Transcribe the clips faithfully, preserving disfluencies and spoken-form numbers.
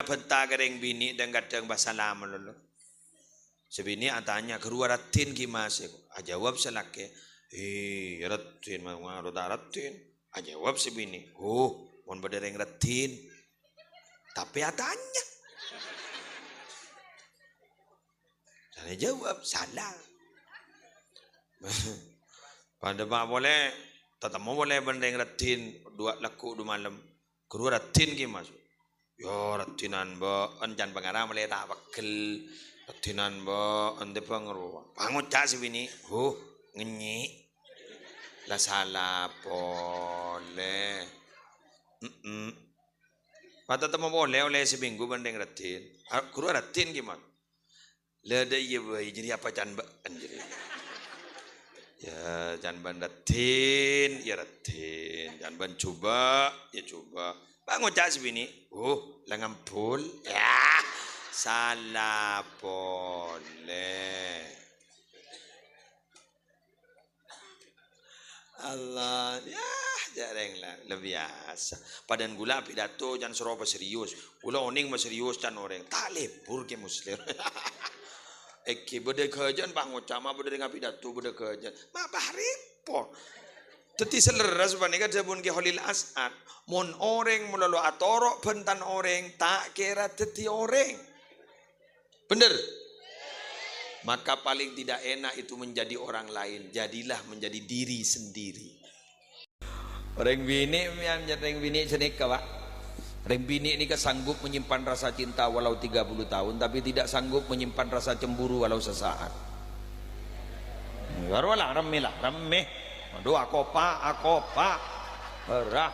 Bhânta ka rèng binè' dhâng-kadhâng pas salam malolo. Sè binè' atanya, "Ghâruwa raddhin ghi, Mas?" Ajâwâb sè lakè', "Iyâ, raddhin, ma-, maro ta' raddhin." Ajâwâb sè binè', "Huh, mon bâdâ rèng raddhin." Tapè atanya. Salah jâwâb, salah. Padâ pa' polè, tatemmo polè bân rèng raddhin, duwâ' lagghu' du malem. "Ghâruwa raddhin ghi, Mas?" "Yâ, raddhinan bâ'en, can pangara malè ta' peggel. Raddhinan bâ'en tèbâng rowa." Pangoca' sè binè', "Huh, ngènyè'." La sala polè. Mm-mm. Pas tatemmo polè, ollè samènggu bân rèng raddhin. "A, ghâruwa raddhin ghi, Mas?" "La dâ' iyâ bhâi, jârèya apa can bâ'en jârèya?" "Yâ, can bâ'en raddhin, yâ raddhin. Can bâ'en jhubâ', yâ jhubâ'." Pangoca' sè binè', "Uh, la ngambul." Yâ, sala polè. Allah, yâ, jhâ' rèng la, la biyasa. Padâna ghulâ apidato can soro paserius. Ghulâ onèng maserius can orèng. Ta' lebur Kè Muslim. Èngghi bâdâ ghâjâna pangoca' ma' bâdâ rèng apidato bâdâ ghâjâna. Ma' pas rèpot. Dhâddhi sè lerres panèka dhâbuna Kè Kholil As'ad. Mon orèng malolo atoro' bhântan orèng, ta' kèra dhâddhi orèng. Bhender? Maka paling tidak enak itu menjadi orang lain. Jadilah menjadi diri sendiri. Rèng binè', mèyan, rèng binè' sanèka, Pak. Rèng binè' nèka sanggup menyimpan rasa cinta walau tiga puluh tahun, tapi tidak sanggup menyimpan rasa cemburu walau sesaat. Baru lah, remmè lah, remmè. Aduh, akopa, akopa. Berah.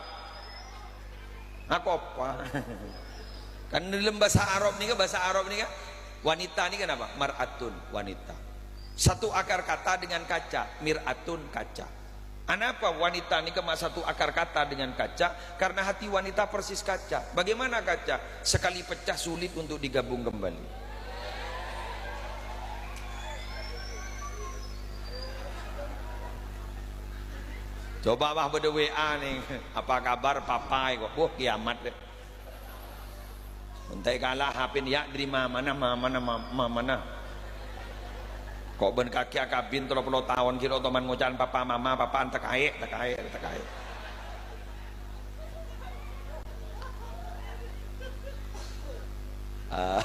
Akopa. Kan dalam bahasa Arab nèka, bahasa Arab nèka, wanita nèka napa? Mar'atun, wanita. Satu akar kata dengan kaca, mir'atun, kaca. Anapa wanita nèka ma' satu akar kata dengan kaca? Karena hati wanita persis kaca. Bagaimana kaca? Sekali pecah sulit untuk digabung kembali. Coba, wah, bâdâ W A nèng, "Apa kabar, Papa?" kok. Wah, kiamat, deh. Entè kala H P-na, "Ya, dâri mamana, mamana, ma-, mamana?" Kok bân kakè akabin tello polo taon ghi' lo' toman ngoca'an papa mama, papa'an takaè', takaè', takaè'. Ah.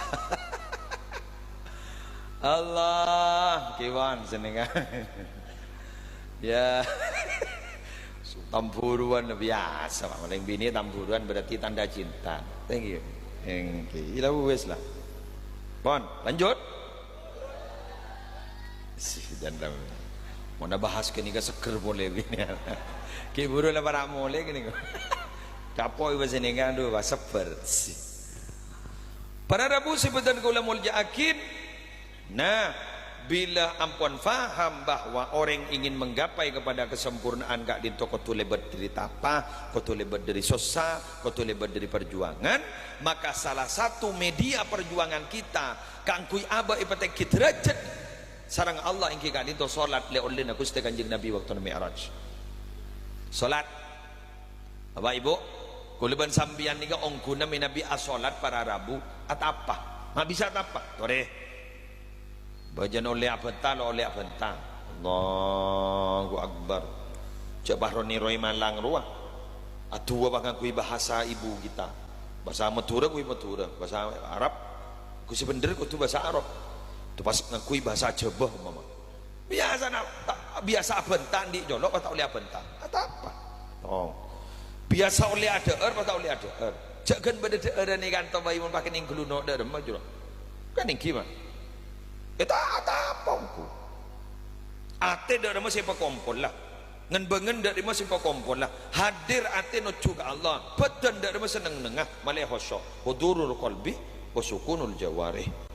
Allah, kèwan senengan. Ya. Tamburuan biyasa, Pak. Malèng binè' tamburuan berarti tanda cinta. Thank you. Thank you. Ila wes lah. Pon, lanjut. Sih, dan ram-, mau nabahas kènèka seger polè binè'. Kè buru la para' molè kènèka. Capo' iba senengan, aduh, wah, seger. Sih. Para rabu sè bhâdhân kaulâ molja'aghi, nah, bilâ ampon faham bahwa orèng ingin menggapai kepada kesempurnaan ka'dinto kodhu lèbât dâri tapa, kodhu lèbât dâri sossa, kodhu lèbât dâri parjuwângan, maka salah satu media perjuangan kita kaangghuy abâ' èpatèngghi dârâjhât sareng Allah èngghi ka'dinto solat lè-ollèna Ghustè Kanjeng Nabi bâktona Mi'raj. Solat. Bapak, Ibu, kaulâ bân sampèyan nèka ongghuna mènabi asolat para rabu, atapa. Ma' bisa atapa? Torè. Bâjâna ollè abhânta, lo' ollè abhânta. Allahu Akbar. Jhâ' pas ro-nèrowè malang rowa. Adu'a pas ngangghuy bahasa ibu kita. Bahasa Madhurâ ngangghuy Madhurâ, bahasa Arab ngangghuy sè bhender kodhu bahasa Arab. Itu pas ngangghuy bahasa Jhâbâ, umpama. Biyasana, ta-, biyasa abhânta andi' colo' pas ta' ollè abhânta. Atapa? Oh. Biyasa ollè adhâ'âr pas ta' ollè adhâ'âr. Jhâ' ghân bâdâ dhâ'ârâna è kanto bhâi mon pakènèng ghâllu no' dhâ' remma colo'. Kan èngghi, Ma'? È ta-, atapa ongghu? Atè dhâ' remma sè èpakompola. Ngen-bângen dhâ' remma sè èpakompola. Hadir atè nojjhu ka Allah. Bhâdhân dhâ' remma sè neng-nengnga. Malè khusyu'. Hudurul qalbi wa sukunul jawarih.